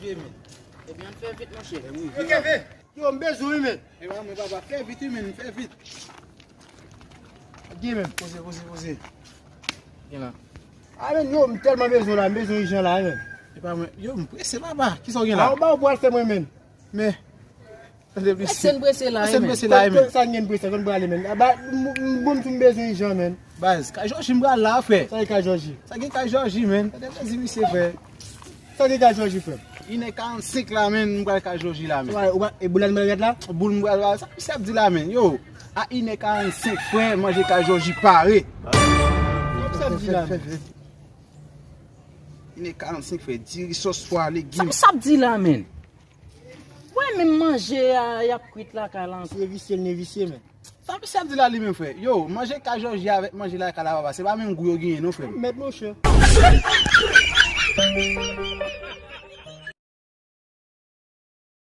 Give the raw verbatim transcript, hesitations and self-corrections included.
Ebyen, ann fè vit, monchè. Yo, m bezwen wi, men. E pa mwen, papa, fè vit wi, men, fè vit. Gen, men, poze, poze, poze. Gen la. A, men, yo, m tèlman bezwen la, m bezwen ijan la, men. E pa mwen, yo, m prese, papa. Kisa w gen la? A, w ba w pral fè mwen, men. Men, tande plis. Prese n prese la, men. Prese n prese la, men. Sa gen prese, konn prale, men. A, ba, m, m, bon, m bezwen ijan, men. Baz, kay Jòji m pral la, frè. Sa gen kay Jòji? Sa gen kay Jòji, men. Tande plezi, misye, frè. Sa gen kay Jòji, frè? Inè karannsenk la, men, m pral kay Jòji la, men. Ou pa, ou pa, e boul la m pral gad la? Boul m pral la, sa misye ap di la, men. Yo, a inè karannsenk, frè, manje kay Jòji pare. Sa misye ap di la, men? Inè karannsenk, frè, diri, sòs pwa, legim. Sa misye ap di la, men? Wè, menm manje a, y ap kwit lakay la ankò. Se visye l, ne visye, men. Sa misye ap di la li menm, frè? Yo, manje kay Jòji avèk manje lakay la, papa, se pa menm gou yo genyen non, frè m. Mèt monchè.